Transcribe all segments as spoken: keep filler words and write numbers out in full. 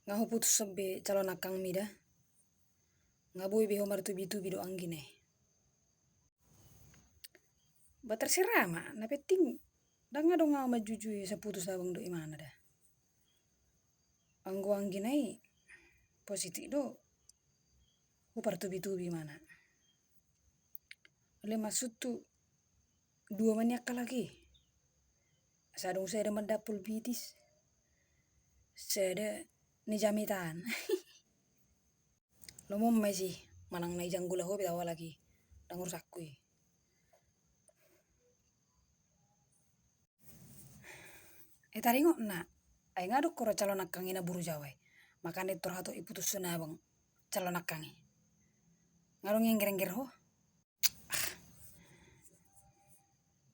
Nga huputushon be calon angkangmi da. Nga boi be ho martubi-tubi dohot anggi nai. Ba terserah ma, na penting ndang adong au manjujui saputus abang dohot imana da. Anggo anggi nai positif do, hupartubi-tubi imana. Alai maksudhu dua ma nian halak i. Asa adong sada mandampul bitis, sada na jamita an. Lomo ma isi, manang na i janggola ho pe tahu halak i, ndang urusanku i. Eh, taringot na, ai nga adong ho ra calon angkang i na boru jawa i. Makana i tor hatop iputushon abang calon angkang i. Nga adong i engger-engger ho. Ah.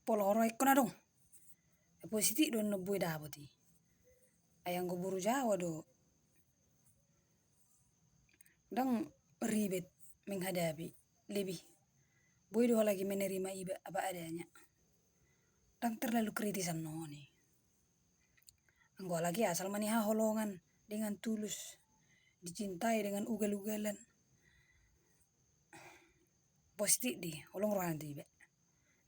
Pola ho ro ingkon adong. Eh, positif do na boi dapot i. Ai anggo boru jawa do, ndang ribet menghadapi, lebih boi do halak i menerima iba apa adanya. Ndang terlalu kritis annon i. Anggo halak i asal ma nihaholongan dengan tulus, dicintai dengan ugal-ugalan, positif do i, holong rohana tu iba.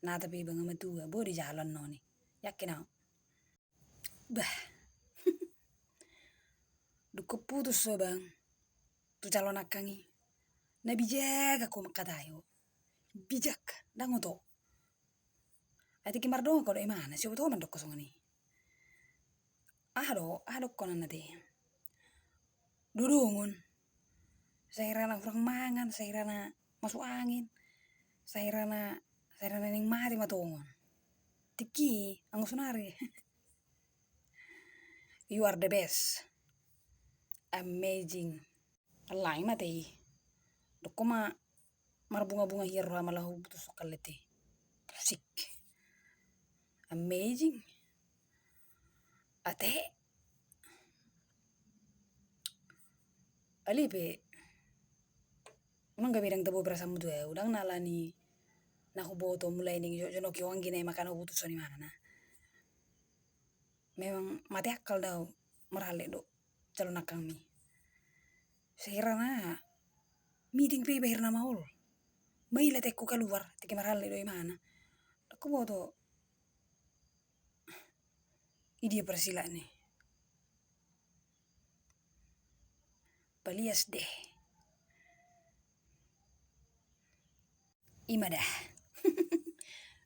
Na tapi iba nga matua, boi dijalo annon i. Yakin au. Bah. Dung huputus ho bang tu calon angkang i, na bijak ho mangkatai ho. Bijak, ndang oto. Ai tingki mardongan ho dohot imana, sai boto ho mandok ho songon i. Aha do, aha dohonon na te? Dodongon. Sahira na hurang mangan, sahira na masuk angin, sahira na, sahira na naeng mate ma tongon. Tingki, anggo sonari. You are the best. Amazing. Alai mate i. Dok ho ma marbunga-bunga hian roha ma laho huputushon hallet i. Pusik. Amazing. Ate. Alai pe. Unang gabe ndang tabo perasaanmu tu au, ndang na alani na huboto mulai naeng jo-, jonoki ho anggi nai makana huputushon imana. Memang mate akal do au marhallet dohot calon angkangmi. Sahira na meeting pe iba hira na maol. Maila teku kaluar, tingki marhallet dohot imana. Ndang huboto i dia parsilaan i. Palias deh. Ima da.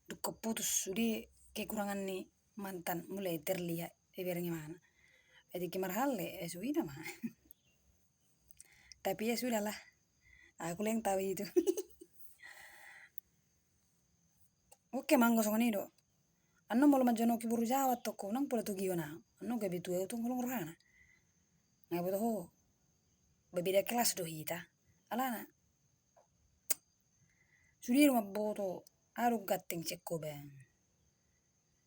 Dung huputus sude kekurangan ni mantan mulai terlihat, dibereng imana. Ai tingki marhallet, eh, suina ma. Tapi ya sudahlah. Aku leng tahu itu. Oke ma anggo songon i do. Annon molo manjonoki boru jawa tongko, unang pola togihon au. Annon gabe tu au tong holong rohana. Nga boto ho. Babeda kelas do hita. Alana. Sude do mamboto, adong ganteng sian ho bang.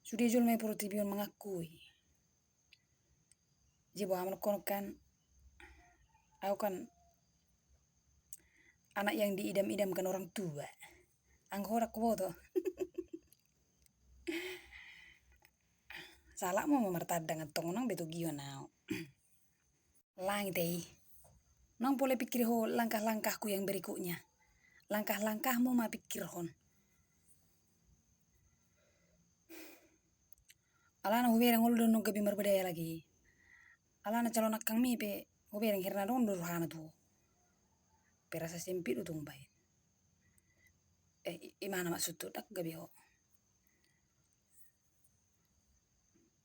Sude jolma i portibi on mangakui. Jadi boha ma dohonon kan, au kan anak yang diidam-idamkan orang tua. Anggo ho ndang huboto. Salahmu ma martandang antong, unang be togihon au. Langit i. Unang pola pikir ho langkah-langkahku yang berikutnya. Langkah-langkahmu ma pikirhon. Alana hubereng olo do annon gabe marbadai lagi. Alana calon angkangmi pe hubereng hira na adong do rohana tu ho. Pe rasa sempit do tung baen. Eh, i-, imana maksudhu, ndang gabe ho.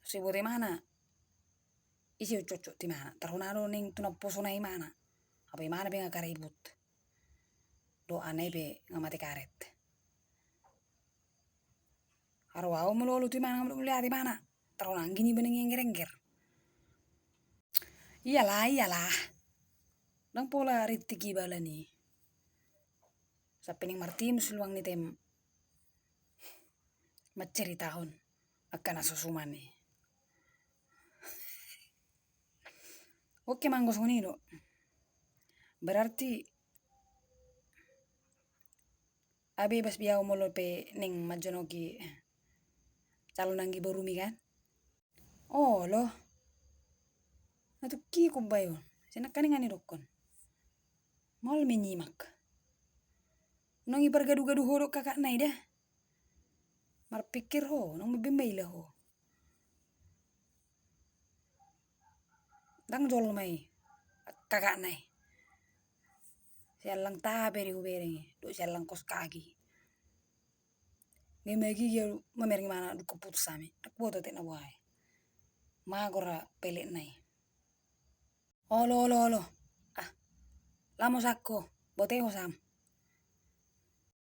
Sai boto imana. Ise ucocok tu imana. Tarhona do naeng tu naposo na imana. Apa imana pe nga karibut. Dohot ana i pe nga mate karet. Aro au molo olo tu imana nga molo melihat imana. Tarhona anggi niba naeng engger-engger. Iyalah, iyalah. Ndang pola rintik iba alani. Sampe naeng martinus luang ni tem. Manceritahon angka na so suman i. Oke ma anggo songon i do. Berarti bebas be au molo pe naeng manjonoki calon anggi borumi kan? Olo. Na tungki ku baen. Sai nangkaningan i dokkon. Maol menyimak. Unang i pargadu-gadu ho dohot kakakna i da. Marpikir ho, unang mambaen maila ho. Ndang jolma i kakakna i. Siallang tape do hubereng i, dohot siallang kos kaki. Nge magi ia mamereng imana dungkon putus hami. Ndang huboto atik na boha i. Magor peletna i. Olo, olo, olo. Ah. Lamo sangko. Bote ho sam.